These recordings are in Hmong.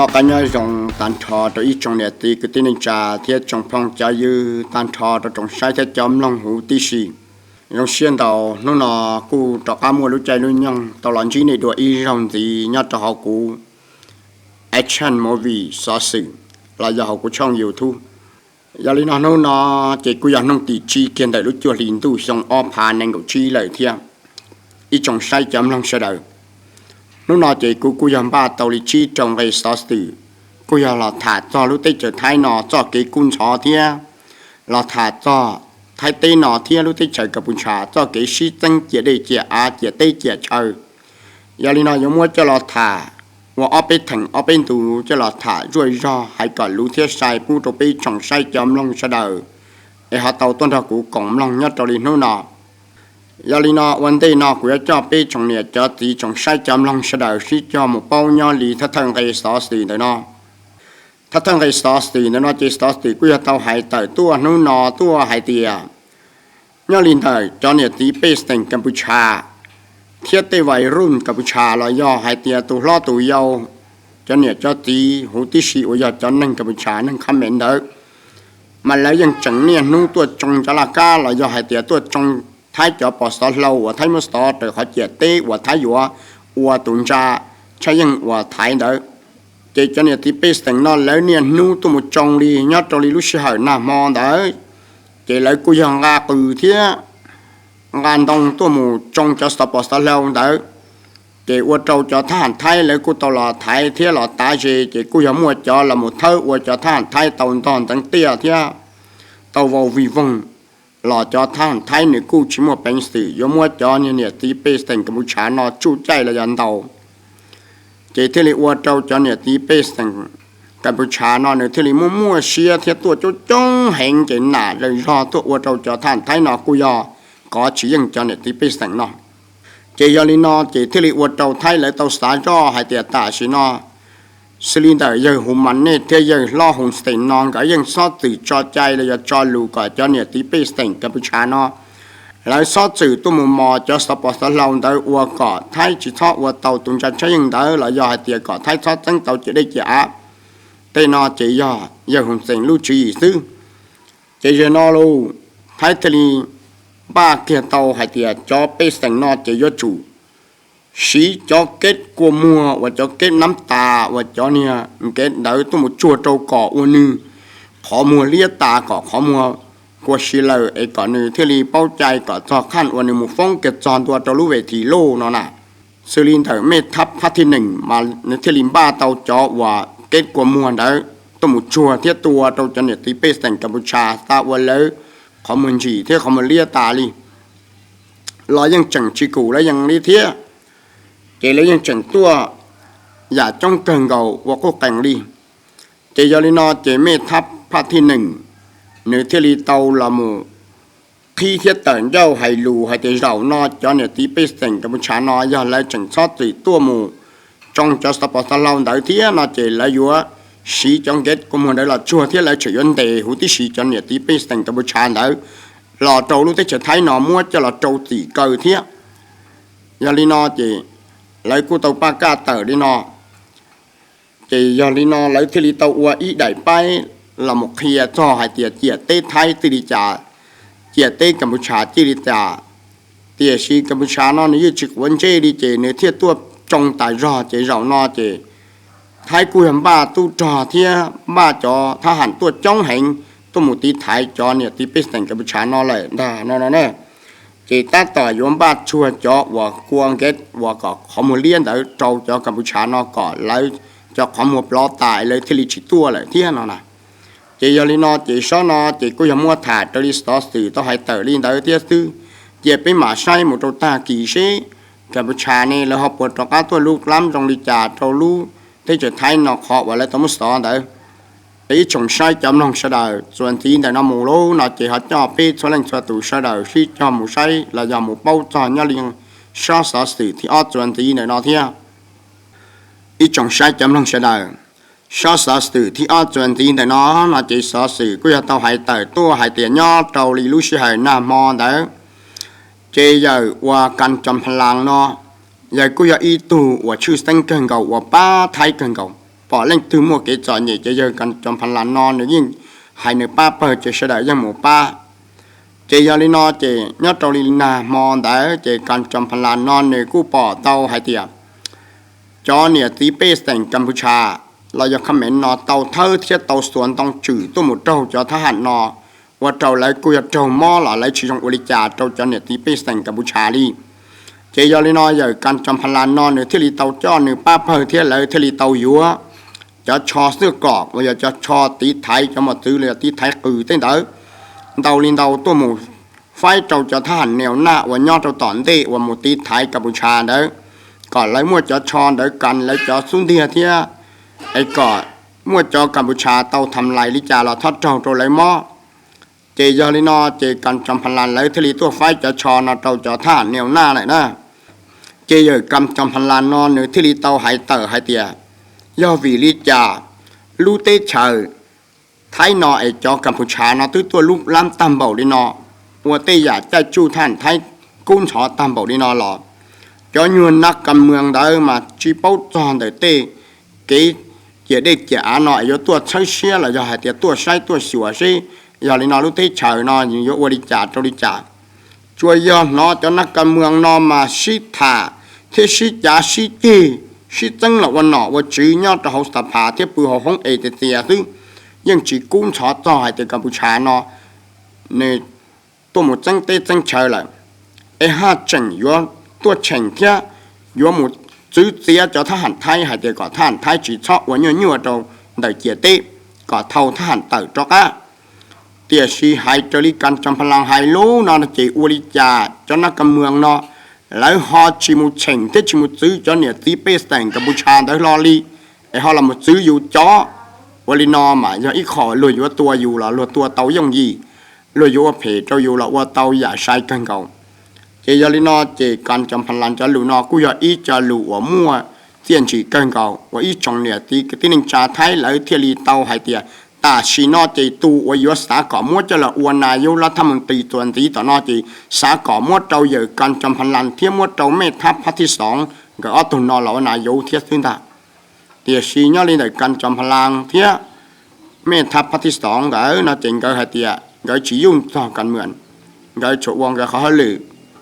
Noj qab nyob zoo tag nrho rau ib tsoom niam txiv kwv tij neej tsa thiab tsoom phooj cov ywg tag nrho rau tsoom saib thiab cov mloog huv tib si. Zoo siab ntau, hnub no kuj rov qab muaj lub caij lub nyoog tau los ntsib nej dua ib zaug ntxiv nyob rau hauv kuv Action Movie Xov Xwm los yog hauv kuv tshooj YouTube. Yog li no hnub no ces kuj yog hnub tim tsib kiag ntawm lub cuaj hlis ntuj xyoo ob phav nees nkaum tsib lawm thiab. Ib tsoom saib cov mloog sawv daws, hnub no ces kuv kuj yog npaj tau li tsib rau nqe xov xwm, kuj yog los tham txog lub teb chaws Thaib no txoj kev kub ntxhov thiab los tham txog Thaib teb no thiab lub teb chaws Kaputsha txoj kev sib txeeb ciam dej ciam av ciam teb ciam chaw. Yog li no yuav muab coj los tham ua ob peb theem ob peb ntu coj los tham zuaj zog hais kom luv thiab sai pub rau peb tsoom saib cov mloog sawv daws es ho tau tuaj nrog kuv koom mloog nyob rau li hnub no. Yog li no ua ntej no kuv yuav coj peb tsoom niam cov txiv tsoom saib cov mloog sawv daws sib cog mus paub nyob li thawj thawj nqe xov xwm ntawm no. Thawj thawj nqe xov xwm ntawm no ces xov xwm kuj yog tau hais tawm tuaj hnub no tuaj hais tias nyob li ntawm cov niam txiv pej xeem Kaputsha thiab tej vais ruj Kaputsha los yog hais tias tus hlob tus yau, cov niam cov txiv huv tib si uas yog cov neeg Kaputsha neeg Khab Mev ntawd, mas lawv yeej tseem niaj hnub tuaj tsoo cov laj kab los yog hais tias tuaj tsoo Thaib cov pos xov hlau uas Thaib muab xov raws qhov ciam teb uas Thaib yuav ua tus ntsa tshaj yeej uas Thaib ntawd. Ces cov niam txiv pej xeem no lawv niaj hnub tuaj mus tsoo li nyob rau li lub sij hawm nag hmo ntawd, ces lawv kuj yog nqa qws thiab nqa ntoo tuaj mus tsoo cov xov pos xov hlau ntawd. Ces ua rau cov thab ham Thaib lawv kuj tau los thaiv thiab los tav ze, ces kuj yog muaj cov los mus thawb ua cov thab ham Thaib tau ntog ntxeev tiaj thiab tau vau vig voog, los cov thab ham Thaib nws kuj tsis muaj peev xwm yuav muab cov niam txiv pej xeem Kaputsha no tsuj caij los yog ntaus. Ces thiaj li ua rau cov niam txiv pej xeem Kaputsha no nws thiaj li muaj muaj siab thiab tuaj coob coob heev ces nam zaws zog tuaj ua rau cov thab ham Thaib no kuj yog kov tsis yeej cov niam txiv pej xeem no. Ces yog li no ces thiaj li ua rau Thaib lawv tau xav zoj hais tias tam sim no xws li ntawm yawg Hu Mas Nej thiab yawg hlob Hu Xeem no nkawd yeej txhob txwm tso cai los yog tso lus kom cov niam txiv pej xeem Kaputsha no lawv txhob txwm tuaj mus mos cov xov pos xov hlau ntawd ua kom Thaib tsis txhob ua tau tus ntsa tshaj yeej ntawd los yog hais tias kom Thaib txhob txeeb tau ciam dej ciam av. Tej no ces yog yawg Hu Xeem lub tswv yim xwb. Ces zaum no los Thaib thiaj li npaj kiag tau hais tias cov pej xeem no ces yuav tsum siv cov keb kua muag uas cov keb nab tas uas cov niag nkev ntawd tuaj mus tsuag rau kom ua nws qhov muag liab tas kom qhov muag kua si lawm es kom nws thiaj li paub cai kom txog qhaj uas nws mus foob kiag txog ntua rau lub vem thim loj no na. Xws li ntawm mej thab phab thib nees mas nws thiaj li npaj tau cov uas keb kua muag ntawd tuaj mus tsuag thiab tua rau cov niam txiv pej xeem Kaputsha xa ua lawv qhov muag ntsim thiab qhov muag liab tas li los yeej tseem tsis kum lawv yeej li thiab. Ces lawv yeej tseem tuaj yam coob kawg nkaus ua qub qees li. Ces yog li no ces mej thab phab thib nees nws thiaj li tau los mus qhib thiab tawm ncauj hais lus hais tias zaum no cov niam txiv pej xeem Kaputsha no yog lawv tseem txhob txwm tuaj mus tsoo cov xov pos xov hlau ntawd thiab no ces lawv yuav siv cov nkev kua muag ntawd los tsuag thiab lawv tseem yuav ntes huv tib si cov niam txiv pej xeem Kaputsha ntawd los rau lub teb chaws Thaib no muab coj los rau txim kaw thiab. Yog li no ces lawv kuj tau paj kaj tawm li no. Ces yog li no lawv thiaj li tau ua ib daim paib los mus qhia txog hais tias ciam teb Thaib txij li cas, ciam teb Kaputsha txij li cas. Tiam sis Kaputsha no nws yeej tsis quav ntsej li ces nws thiaj tuaj tsoo tas zog ces zaum no ces Thaib kuj yog npaj tub rog thiab npaj cov thab ham tuaj coob heev tuaj mus tiv thaiv cov niam txiv pej xeem Kaputsha no lawm ntag no no na. Ces tab tom yuav npaj tsuag cov uas kua nkev uas kom qhov muag liab ntawd rau cov Kaputsha no kom lawv cov qhov muag plov tas lawv thiaj li tsis tuaj lawm thiab no na. Ces yog li no ces sab no ces kuj yog muab tham raws li xov xwm tau hais tawm li ntawd thiab xwb. Cia peb mam saib mus rau tag kis seb Kaputsha ne lawv ho puas rov qab tuaj lub dlaab zoo li cas rau lub teb chaws Thaib no qhov uas lawv tau muab xov ntawd. Ib tsoom saib cov mloog sawv daws, txuas ntxiv ntawm no mus lawm no ces ho coj peb txhua leej txhua tus sawv daws sib cog mus saib los yog mus paub txog nyob li sab xov xwm thib ob txuas ntxiv ntawm no thiab. Ib tsoom saib cov mloog sawv daws, sab xov xwm thib ob txuas ntxiv ntawm no, no ces xov xwm kuj yog tau hais tawm tuaj hais tias nyob rau li lub sij hawm nag hmo ntawd, ces yawm uas Kas Cov Pha Las no, yawg kuj yog ib tug uas tshwj xeeb kawg nkaus uas pab Thaib kawg nkaus. pom leej twg muaj kev txom nyem ces yawg Kas Cov Phas Las no nws yeej hais nws pab pawg ces sawv daws yeej mus pab. Ces yog li no ces nyob rau li nag hmo ntawd ces Kas Cov Phas Las no nws kuj pom tau hais tias cov niam txiv pej xeem Kas Pus Tshas los yog Kham Mes no tau thawb thiab tau xuas ntoo tswm tuaj mus raug cov thab ham no ua rau lawv kuj yog raug mob los lawv tsis zoo ua li cas rau cov niam txiv pej xeem Kas Pus Tshas li. Ces yog li no yawg Kas Cov Phas Las no nws thiaj li tau coj nws pab pawg thiab lawv thiaj li tau yuav cov tsho xwb kom uas yog cov tsho tiv thaiv cov mos txwv los yog tiv thaiv qws tej ntawd ntau li ntau tuaj mus faib rau cov thab ham Neo Naj uas nyob rau tom ntej uas mus tiv thaiv Kas Pus Tshas ntawd, kom lawv muaj cov tsho ntawd kas lawv cov xub ntiag thiab es kom muaj cov Kas Pus Tshas tau tham lais li cas los txhob raug rau lawv mob. Ces yog li no ces Kas Cov Phas Las lawv thiaj li tuaj faib cov tsho no rau cov thab ham Neo Naj lawm na. Ces yawg Kas Cov Phas Las no nws thiaj li tau hais tawm hais tias yog vim li cas lub teb chaws Thaib no es cov Kas Pus Tshas no twb tuaj lub lab tag npaum li no, ua tej yam caij tsuj thab ham Thaib kub ntxhov tag npaum li no los cov nyuag nab kas mws ntawd mas tsis paub txog ntawm tej kev ciam dej ciam av no es yuav tuaj txhawb siab los yog hais tias tuaj saib tuaj xyuas seb yog li no lub teb chaws no yuav ua li cas rau li cas. Tsuas yog hnov cov nab kas mws no mas sib tham thiab sib cav sib ceg, sib txeeb los ua nom ua tswv nyob rau hauv xab phas thiab pw hauv hoob es tias txias xwb, yeej tsis kub ntxhov txog hais tias Kas Pus Tshas no nws tuaj mus txeeb teb txeeb chaw lawm, es haj tseem yuav tuaj cheem thiab yuav mus txwv txiav cov thab ham Thaib hais tias kom thab ham Thaib tsis txhob ua nyuaj nyuaj rau ntawm ciam teb, kom thau thab ham tawm rov qab. Tiam sis hais raws li Kas Cov Phas Las hais lub no ces ua li cas cov nab kas mws no lawv ho tsis mus cheem thiab tsis mus txwv cov niam txiv pej xeem Kas Pus Tshas ntawd hlo li, es ho los mus txwv yus cov. Ua li no mas yog ib qho luag yuav tua yus los luag tua tau yooj yim, luag yuav ua phem rau yus los ua tau yam sai kawg nkaus. Ces yog li no ces Kas Cov Phas Las cov lus no kuj yog ib co lus uas muaj txiaj ntsig kawg nkaus uas ib tsoom niam txiv kwv tij neej tsa Thaib lawv thiaj li tau hais tias tam sim no ces tus uas yuav xav kom muab coj los ua nas yuv lab thab mus tis txuas ntxiv tom no ces xav kom muab rau yawg Kas Cov Phas Las thiab muab rau mej thab Phab Thib Xoov nkawd ob tug no los ua nas yuv thiab xwb ntag. Tiam sis nyob li ntawm Kas Cov Phas Las thiab mej thab Phab Thib Xoov nkawd no ces nkawd hais tias nkawd tsis yuj txog kas mws, nkawd tsuas ua nkawd qhov hauj lwm.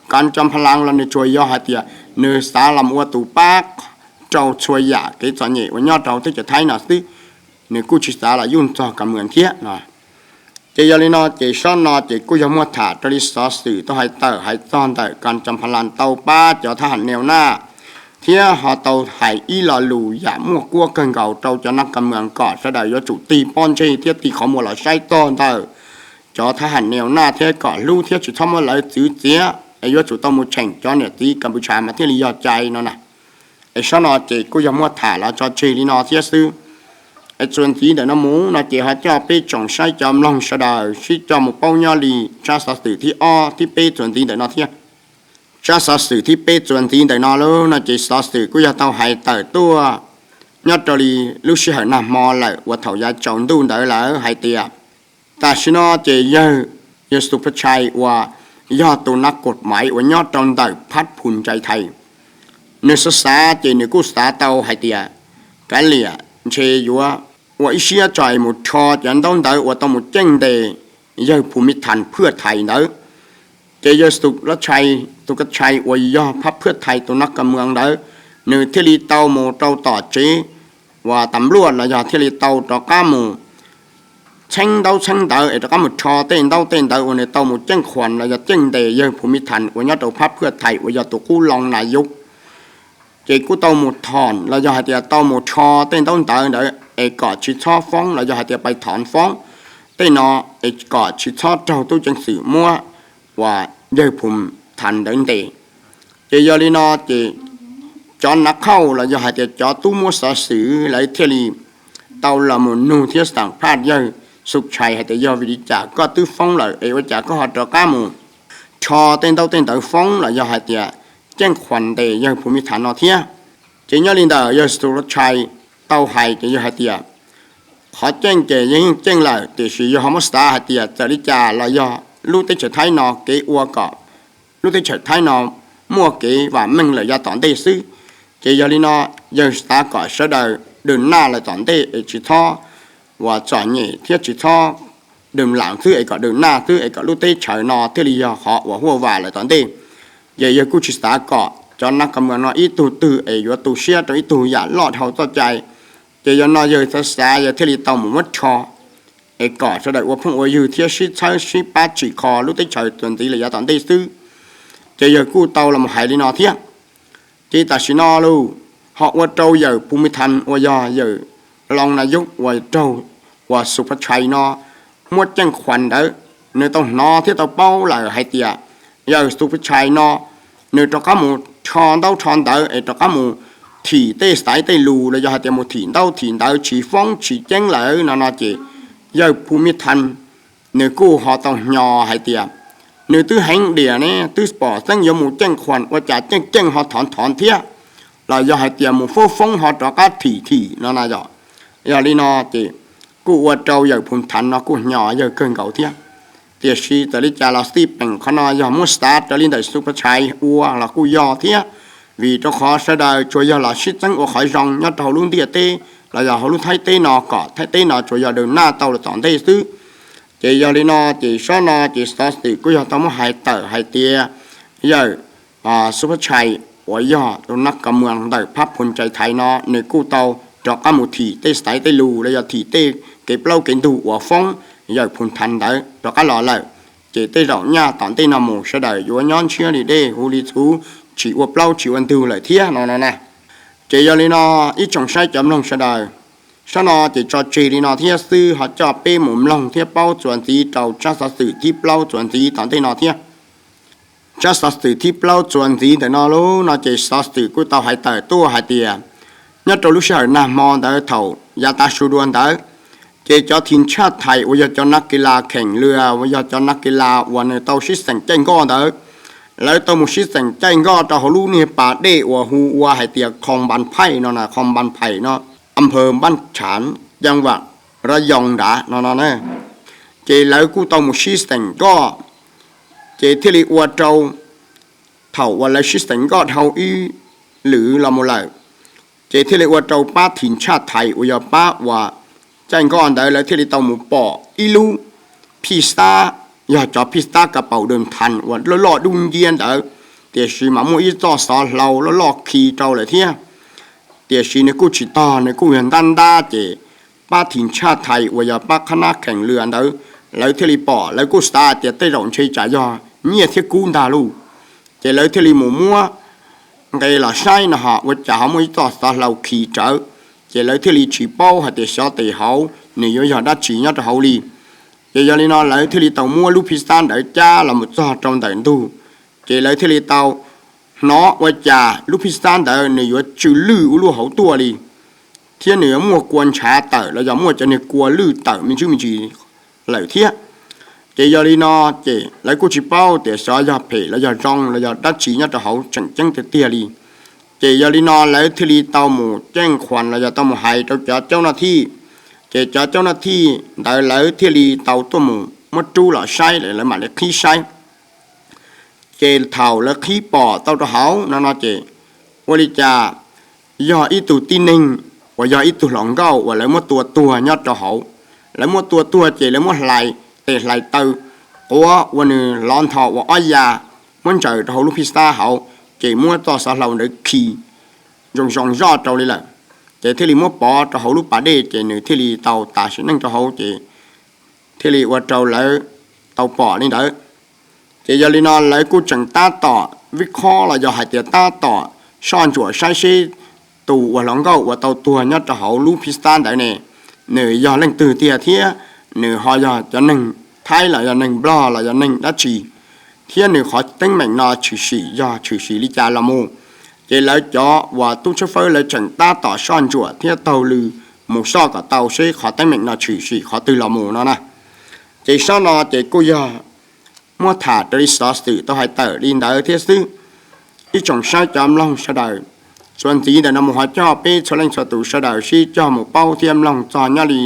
Kas Cov Phas Las los nws tsuas yog hais tias nws xav los ua tus pab rau txhua yam kev txom nyem uas nyob rau teb chaws Thaib no xwb, nws kuj tsis xav los yuj txog kas mws thiab no. Ces yog li no ces sab no ces kuj yog muaj tham raws li xov xwm tau hais tawm hais txog ntawm Kas Cov Phas Las tau pab cov thab ham Neo Naj thiab ho tau hais ib lo lus yam muaj kuab kawg nkaus rau cov nab kas mws kom sawv daws yuav tsum tig pob ntseg thiab tig qhov muag los saib txog ntawm cov thab ham Neo Naj thiab kom hlub thiab tsis txhob muab lawv txwv txiav es yuav tsum tau mus cheem cov niam txiv Kas Pus Tshas mas thiaj li yog cai no na. Es sab no ces kuj yog muaj tham los tso tseg li no thiab xwb. Es txuas ntxiv ntawm no mus no ces ho coj peb tsoom saib cov mloog sawv daws sib coj mus paub nyob li tsab xov xwm thib ob thib peb txuas ntxiv ntawm no thiab. Tsab xov xwm thib peb txuas ntxiv ntawm no lub no ces xov xwm kuj yog tau hais tawm tuaj nyob rau li lub sij hawm nag hmo lawm uas thaum yav tsaus ntuj ntawd lawm hais tias tam sim no ces yawg Yexus Phaj Tshai uas yog tus nab kaum maiv uas nyob rau ntawm Phab Phum Ntsais Thais, nws xav xav ces nws kuj xav tau hais tias kav liam ntshe yuav ua ib siab tso es mus rho cov ntaub ntawv uas tau mus ceej ntes yawg Phum Mis Thas Phwj Thais ntawd. Ces yawg Yexus Phaj Tshai, tus Phaj Tshai uas yog Phab Phwj Thais tus nab kas mws ntawd, nws thiaj li tau mus rau tom tsev uas tas npluaj los yog thiaj li tau rov qab mus txheeb ntaub txheeb ntawv es rov qab mus rho tej ntaub tej ntawv uas nws tau mus ceej khuas los yog ceej ntes yawg Phum Mis Thas uas nyob rau Phab Phwj Thais uas yog tus qub loo nas yuv. Ces kuj tau mus thom los yog hais tias tau mus rho tej ntaub ntawv ntawd es kom tsis txhob foob los yog hais tias pais thov foob tej no es kom tsis txhob raug tub ceev xwm muab uas yawg Phum Thas ntawd ntes. Ces yog li no ces cov nav qhauj los yog hais tias cov tub muab xov xwm lawv thiaj li tau los mus nug thiab xam phaj yawg Yexus Phaj Tshai hais tias yog vim li cas koj twb foob lawm es ua cas koj ho rov qab mus rho tej ntaub tej ntawv foob los yog hais tias ceej khuas ntes yawg Phum Mis Thas no thiab. Ces nyob li ntawm yawg Yexus Phaj Tshai tau hais ces yog hais tias qhov ceej ces yog yeej ceej lawm tiam sis yog ho muab xav hais tias txawm li cas los yog lub teb chaws Thaib no kev ua kom lub teb chaws Thaib no muaj kev vam meej lawm yav tom ntej xwb. Ces yog li no yawg xav kom sawv daws dwm naj lawm tom ntej es tsis txhob uas txom nyem thiab tsis txhob dwm lam xwb es kom dwm naj xwb es kom lub teb chaws no thiaj li yog qhov uas huaj vam lawm tom ntej. Ces yawg kuj tsis xav kom cov nab ka muas no ib tug twg es yuav tu siab rau ib tug yam loj dhau txoj cai. Ces yog no yawg xav xav yawg thiaj li tau mus muab rho es kom sawv daws ua phooj ua ywg thiab sib txhawb sib pab tsim kho lub teb chaws txuas ntxiv lawm yav tom ntej xwb. Ces yawg kuj tau los hais li no thiab. Ces tam sim no los ho ua rau yawm Phu Mi Than uas yog yawm Loos Nas Yub uas raug uas Xus Phas Tshais no muab ceej khuas ntawd, nws tau hnov thiab tau paub lawm hais tias yawm Xus Phas Tshais no nws rov qab mus rho ntaub rho ntawv es rov qab mus thim tej xaiv tej lus los yog hais tias mus thim ntaub thim ntawv tsis foob tsis ceeb lawm no no ces yawm Phu Mi Than nws kuj ho tau hnyo hais tias nws twb heev diam ne, twb pom xeeb yuav mus ceej khuas ua cas ceej ceej ho thov thov thiab, los yog hais tias mus foob foob ho rov qab thim thim no na yom. Yog li no ces kuj ua rau yawm Phu Than no kuj hnyo yawg kawg nkaus thiab. Tiam sis txawm li cas los xij peem qhov no yog muab xav raws li ntawm Xus Phas Tshais ua los kuj yog thiab, vim rau qhov sawv daws tsuas yog los sib txeeb ua qhov zoo nyob rau hauv lub ntiaj teb los yog hauv lub Thaib teb no kom Thaib teb no tsuas yog dwm naj tau lawm tom ntej xwb. Ces yog li no ces sab no ces xov xwm kuj yog tau muab hais tawm hais tias yawm Xus Phas Tshais uas yog tus nab ka muas ntawm phab Phu Ntshai Thaiv no nws kuj tau rov qab mus thim tej xaiv tej lus los yog thim tej kev plaub kev ntug uas foob yawm Phu Than ntawd rov qab los lawm. Ces tej zaum nyaj tom ntej no mus sawv daws yuav nyob ntshiab li dej huv li txhuv, tsis ua plaub tsis ua ntug lawm thiab no no na. Ces yog li no ib tsoom saib cov mloog sawv daws, sab no ces tso tseg li no thiab xwb, ho coj peb mus mloog thiab paub txuas ntxiv rau tsab xov xwm thib plaub txuas ntxiv tom ntej no thiab. Tsab xov xwm thib plaub txuas ntxiv ntawm no lub no ces xov xwm kuj tau hais tawm tuaj hais tias nyob rau lub sij hawm nag hmo ntawd thaum yav tav su dua ntawd, ces cov thim tshaj thais uas yog cov nab kis las kheem lwm uas yog cov nab kis las uas nws tau sib xeem caij nkoj ntawd, lawv tau mus sib xeem caij nkoj rau hauv lub niag pas dej uas hu ua hais tias Khoo Npas Phaij no na, Khoo Npas Phaij no, Am Phaw Npaj Tshav, Caj Vam, Rab Yoo nrad no no na. Ces lawv kuj tau mus sib xeem nkoj, ces thiaj li ua rau thaum uas lawv sib xeem nkoj dhau ib lwm los mus lawm, ces thiaj li ua rau pab thim tshaj thais uas yog pab uas caij nkoj ntawd lawv thiaj li tau mus pom ib lub phij xab, yog cov phij xab ka paus dws thas uas loj loj dub nciab ntawd, tiam sis mas muaj ib txoj xov hlau loj loj khi rau lawm thiab. Tiam sis nws kuj tsis tog, nws kuj yog ntab ntab, ces pab thim tshaj thais uas yog pab qhab nab kheem lwm ntawd lawv thiaj li pom, lawv kuj xav tias tej zaum ntshe tsam yog nyiaj thiab kub ntag lauj. Ces lawv thiaj li mus muab nqe los saib no ho ua cas ho muaj ib txoj xov hlau khi rawv, ces lawv thiaj li tsis paub hais tias xyov tes hauv nws yuav yog dab tsi nyob rau hauv li. Ces yog li no lawv thiaj li tau muab lub phij xab ntawd cab los mus txog rau ntawm ntug, ces lawv thiaj li tau hnov ua cas lub phij xab ntawd nws yuav tsw lwj ua luaj hauv tuaj li, thiab nws yuav muaj kua ntshav tawm los yog muaj cov niag kua lwj tawm me ntsis me ntsis lawm thiab. Ces yog li no, ces lawv kuj tsis paub tias xyov yog phem los yog zoo los yog dab tsi nyob rau hauv tseem ceeb tiag tiag li. Ces yog li no lawv thiaj li tau mus ceej khuas los yog tau mus hais rau cov caub naj thij. Ces cov caub naj thij ntawd lawv thiaj li tau tuaj mus muab rub los saib, lawv mam li qhib saib. Ces thaum lawv qhib pom tau rau hauv no no ces ua li cas yog ib tug tib neeg uas yog ib tug hluas nkauj uas lawv muab tua tuag nyob rau hauv. Lawv muab tua tuag ces lawv muab hlais tes hlais taw quav ua nws lov ntho ua ob ya, muab ntsaws rau hauv lub phij xab hauv, ces muab txoj xov hlau ntawd khi zoo zoo zoj rau li lawm. Ces thiaj li muab pov rau hauv lub pas dej, ces nws thiaj li tau tas sim neej rau hauv, ces thiaj li ua rau lawv tau pom li ntawd. Ces yog li no lawv kuj tseem tab tom vij khob los yog hais tias tab tom soj ntsuam saib seb tus uas hluas nkauj uas tau tuag nyob rau hauv lub phij xab ntawd ne, nws yog leej twg tiag thiab nws ho yog cov neeg Thaib los yog neeg Nplog los yog neeg dab tsi, thiab nws qhov teeb meem no tshwm sim yog tshwm sim li cas los mus. Ces lawv cov uas tub tshawb fawb lawv tseem tab tom soj ntsuam thiab taug lw mus soj kom tau seb qhov teeb meem no tshwm sim qhov twg los mus no na. Ces sab no ces kuj yog muab tham raws li xov xwm tau hais tawm li ntawd thiab xwb. Ib tsoom saib cov mloog sawv daws, txuas ntxiv ntawm no mus ho coj peb txhua leej txhua tus sawv daws sib cog mus paub thiab mloog txog nyob li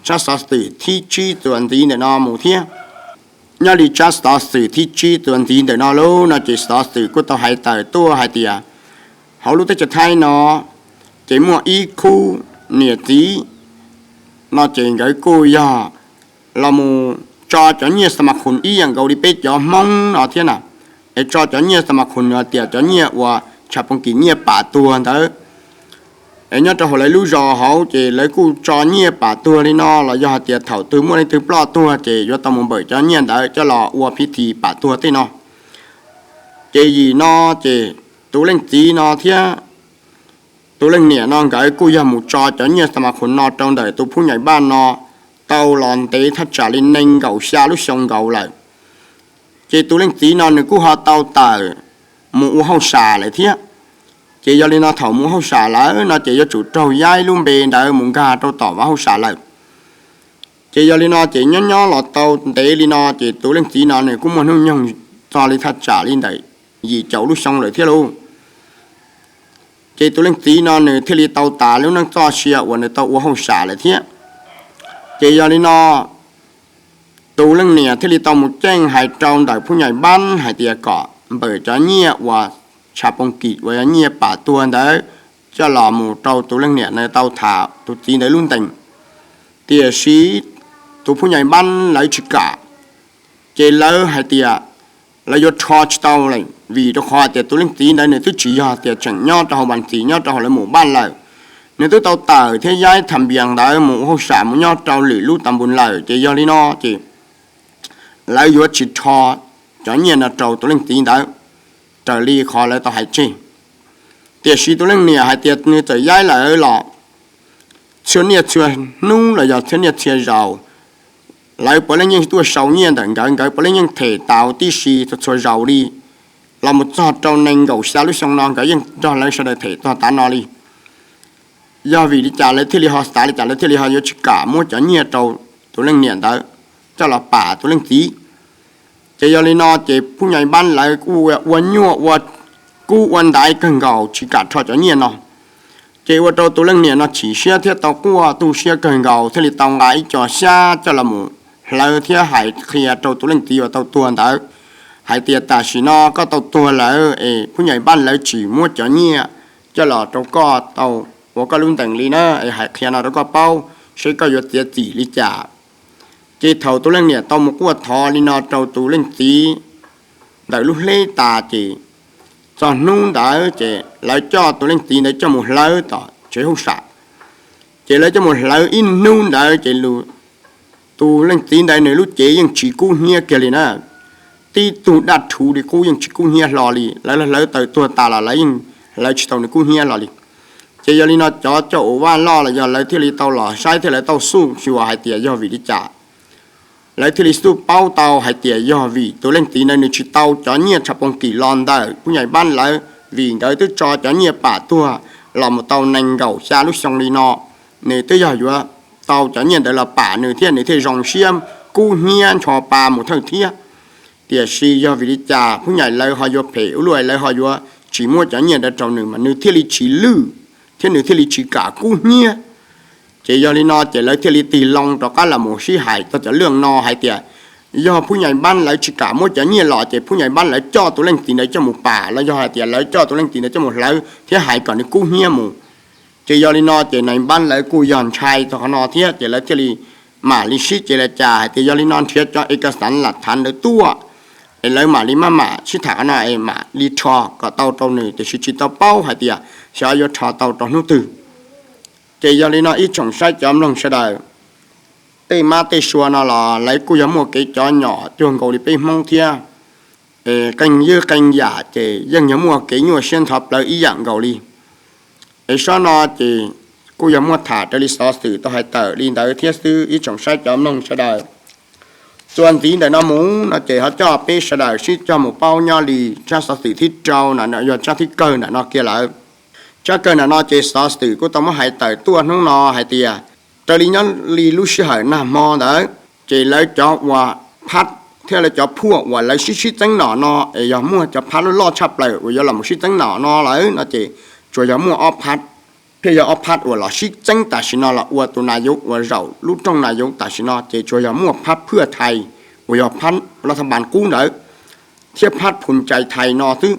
tsab xov xwm thib tsib txuas ntxiv ntawm no mus thiab. Nyob li tsab xov xwm thib tsib txuas ntxiv ntawm no lauj no ces xov xwm kuj tau hais tawm tuaj hais tias hauv lub teb chaws Thaib no ces muaj ib khub niam txiv no ces nkawd kuj yog los mus tso cov nyiaj xa ma khun ib yam nkaus li peb cov Hmoob no thiab na. Es tso cov nyiaj xa ma khun no tias cov nyiaj uas tsha pooj kis nyiaj pam tuag ntawd, es nyob rau hauv lawv lub zos hauv ces lawv kuj tso nyiaj pam tuag li no los yog hais tias thaum twg muaj leej twg ploj tuag ces yuav tau mus npawm cov nyiaj ntawd coj los ua phiv thi pam tuag tej no. Ces yim no ces tus leej txiv no thiab tus leej niam no nkawd kuj yog mus tso cov nyiaj xa ma khun no rau ntawm tus phub nyais npaj no tau los ntev thaj tsam li nees nkaum xya lub xyoo nkaus lawm. Ces tus leej txiv no nws kuj ho tau tawm mus ua hauj sam lawm thiab. Ces yog li no thaum mus ua hauj sam lawm no ces yuav tsum raug yaib lub npe ntawd mus nkag rau tom vaj hauj sam lawm. Ces yog li no ces nyob nyob los tau ntev li no ces tus leej txiv no nws kuj muaj hnub nyoog txog li thaj tsam li ntawm yim caum lub xyoo lawm thiab lauj. Ces tus leej txiv no nws thiaj li tau tas lub neej txoj sia uas nws tau ua hauj sam lawm thiab. Ces yog li no tus leej niam thiaj li tau mus ceeb hais rau ntawm phub nyais npab hais tias kom npawm cov nyiaj uas tsha pooj kis uas yog nyiaj pam tuag ntawd coj los mus rau tus leej niam na tau tham tus txiv ntawd lub ntees. Tiam sis tus phub nyais npab lawv tsis kam, ces lawv hais tias lawv yuav rho tsis tau lawm vim rau qhov tias tus leej txiv ntawd nws twb tsis yog tias tseem nyob rau hauv npas txim nyob rau hauv lawv mus npab lawm. Nws twb tau tawm thiab yaib tham npias ntawd mus ua hauj sam mus nyob rau lwm lub tas npus lawm ces yog li no ces lawv yuav tsis rho cov nyiaj no rau tus leej txiv ntawd raws li qhov lawv tau hais tseg. Tiam sis tus leej niam hais tias nws txawm yaib lawv los txhua niaj txhua hnub los yog txhua niaj txhua zaus lawv puav leej yeej tuaj sau nyiaj ntawm nkawd, nkawd puav leej yeej them tau tib si txhua txhua zaus li. Los mus txog rau nees nkaum xya lub xyoo no nkawd yeej nrog lawv sawv daws them txog tav no li. Yog vim li cas lawv thiaj li ho xav li cas lawv thiaj li ho yuav tsis kam muab cov nyiaj rau tus leej niam ntawd coj los pam tus leej txiv. Ces yog li no ces phub nyais npab lawv kuj ua nyuaj ua kub ua ntaiv kawg nkaus tsis kam rho cov nyiaj no. Ces ua rau tus leej niam no chim siab thiab tau quaj tu siab kawg nkaus thiaj li tau nqa ib co xyab coj los mus hlawv thiab hais qhia rau tus leej txiv uas tau tuag ntawd hais tias tam sim no koj tau tuag lawm es phub nyais npab lawv tsis muab cov nyiaj coj los rau koj tau ua koj lub ntees li na, es hais qhia no rau koj paub seb koj yuav txiav txim li cas. Ces thaum tus leej niam tau mus quaj thov li no rau tus leej txiv ntawm lub hleb tas ces txog hnub ntawd ces lawv coj tus leej txiv ntawd coj mus hlawv tom tsev hauj sam. Ces lawv coj mus hlawv ib hnub ntawd ces tus leej txiv ntawd nws lub cev yeej tsis kub hnyiab kiag li na. Tib tug daj rhuv li qub yeej tsis kub hnyiab hlo li, lawv hlawv taws tuag tas los lawv yeej hlawv tsis tau nws kub hnyiab hlo li. Ces yog li no cov coj ua vaj loj los yog lawv thiaj li tau los saib thiab lawv tau xuj xyuas hais tias yog vim li cas. Lawv thiaj li xuj paub tau hais tias yog vim tus leej txiv ntawd nws tsis tau cov nyiaj tsha pooj kis los ntawm phub nyais npab lawv, vim nkawd twb tso cov nyiaj pam tuag los mus tau nees nkaum xya lub xyoo li no, nws twb yog yuav tau cov nyiaj ntawd los pam nws thiab nws thiaj zoo siab kub hnyiab ncho pa mus thawj thiab. Tiam sis yog vim li cas phub nyais lawv ho yuav phem ua luaj lawv ho yuav tsis muab cov nyiaj ntawd rau nws mas nws thiaj li tsis lwj thiab nws thiaj li tsis kam kub hnyiab. Ces yog li no ces lawv thiaj li tig loo rov qab los mus sib hais txog cov lwj no hais tias yog phub nyais npab lawv tsis kam muab cov nyiaj los ces phub nyais npab lawv coj tus leej txiv ntawd coj mus pam los yog hais tias lawv coj tus leej txiv ntawd coj mus hlawv thiab hais kom nws kub hnyiab mus. Ces yog li no ces nais npab lawv kuj yog ntshai txog qhov no thiab ces lawv thiaj li mam li sib ce li cas hais tias yog li no nrhiav cov e ka xav lam thav ntawd tuaj, es lawv mam li maj mam sib tham qhov no es mam li rho kom tau rau nws tiam sis tsis tau paub hais tias xyov yuav rho tau rau hnub twg. Ces yog li no ib tsoom saib cov mloog sawv daws, tej mab tej sua no los lawv kuj yog muaj kev cov nyom cuag nkaus li peb Hmoob thiab. Qee ywj qee yam ces yeej yog muaj kev nyuaj siab ntho plawv ib yam nkaus li. Es sab no ces kuj yog muaj tham raws li xov xwm tau hais tawm li ntawd thiab xwb ib tsoom saib cov mloog sawv daws. Txuas ntxiv ntawm no mus no ces ho coj peb sawv daws sib cog mus paub nyob li tsab xov xwm thib rau na, yog tsab thib kawg ntawm no kiag lawm. Tsab kawg ntawm no ces xov xwm kuj tau muab hais tawm tuaj hnub no hais tias raws li nyob li lub sij hawm nag hmo ntawd ces lawv cov uas phab thiab lawv cov phuaj uas lawv sib sib txeeb nom no es yog muaj cov phab loj loj tshaj plaws uas yuav los mus sib txeeb nom no lawm no ces tsuas yog muaj ob phab, thiab yog ob phab uas los sib txeeb tam sim no los ua tus nas yuv uas zaum lub rooj nas yuv tam sim no ces tsuas yog muaj phab phwaj thais uas yog phab laj thab npas qub ntawd thiab phab phum cais thais no xwb.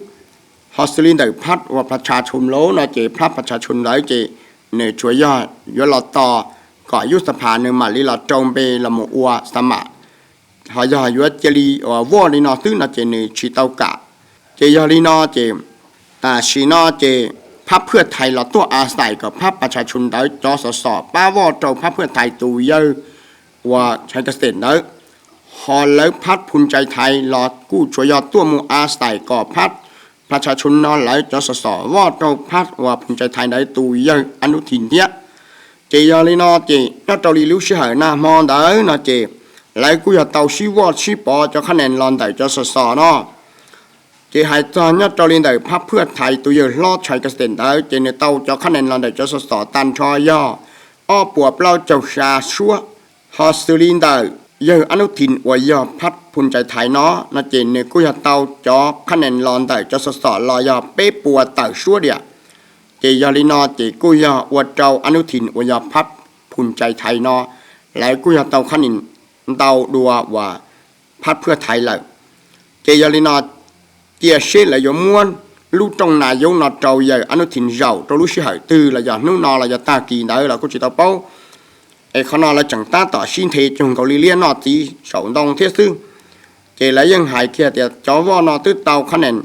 Ho xws li ntawm phab uas pha tsha tshum lauj no ces phab pha tsha tshum ntawd ces nws tsuas yog yuav los tos kom yub xa phas nws mam li los rau npe los mus ua xa mam, ho yog yuav cia li uas voj li no xwb no ces nws tsis tau kam. Ces yog li no ces tam sim no ces phab phwaj thais los tuaj a xais kom phab pas tsha tshun ntawd cov xov xom pab voj rau phab phwaj thais tus yawg uas tshais kas tes ntawd, ho lawv phab phun tsais thais los kuj tsuas yog tuaj mus a xais kom phab pas tsha tshun no lawv cov xov xom voj rau phab uas phun tsais thais ntawd tus yawg a nub thim thiab. Ces yog li no ces nyob rau li lub sij hawm nag hmo ntawd no ces lawv kuj yog tau sib voj sib pov cov khab nees los ntawm cov xov xom no. Ces hais txog nyob rau li ntawm phab phwaj thais tus yawg hlob tshais kas tes ntawd ces nws tau cov khab nees los ntawm cov xov xom tag nrho yog ob puas plaub caug xya suab, ho xws li ntawm yawg a nub thim uas yog phab phun tsais thais no no ces nws kuj yog tau cov khab nees los ntawm cov xov xom los yog peb puas tawm suab diam. Ces yog li no ces kuj yog ua rau a nub thim uas yog phab phun tsais thais no lawv kuj yog tau khab nees ntau dua uas phab phwaj thais lawm. Ces yog li no cia seb lawv yuav muab lub rooj nas yub no rau yawg a nub thim zaum rau lub sij hawm twg los yog hnub no los yog tag kis ntawd los kuj tsis tau paub. Es qhov no lawv tseem tab tom sib nthe cuag nkaus li liab noj txiv saum ntoo thiab xwb. Ces lawv yeej hais kiag tias cov voj no twb tau khab nees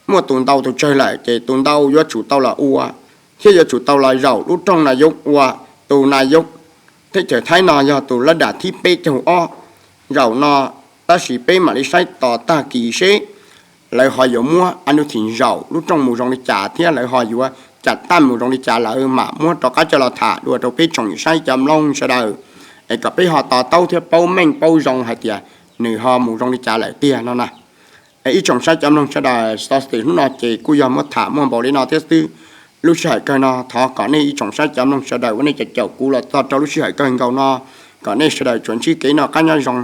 muaj tus ntau tus tsawg lawm ces tus ntau yuav tsum tau los ua thiab yuav tsum tau los zaum lub rooj nas yub ua tus nas yub teb chaws Thaib no yog tus lab dam thib peb caug ob zaum no. Tab sis peb mam li saib tos tag kis seb lawv ho yuav muab a nub thim zaum lub rooj mus zoo li cas thiab lawv ho yuav cam taj mus zoo li cas lawv mam muab rov qab coj los tham dua rau peb tsoom saib cov mloog sawv daws, es kom peb ho to taub thiab paub meej paub zoo hais tias nws ho mus zoo li cas lawm tiag no na. Ib tsoom saib cov mloog sawv daws, xov xwm hnub no ces kuj yog muab tham muaj npaum li no thiab xwb. Lub sij hawm kawg no thov kom nej ib tsoom saib cov mloog sawv daws uas nej caum kuv los txog rau lub sij hawm kawg nkaus no, kom nej sawv daws tsuas ntsib kev noj qab nyob zoo,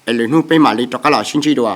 es lwm hnub peb mam li rov qab los sib ntsib dua.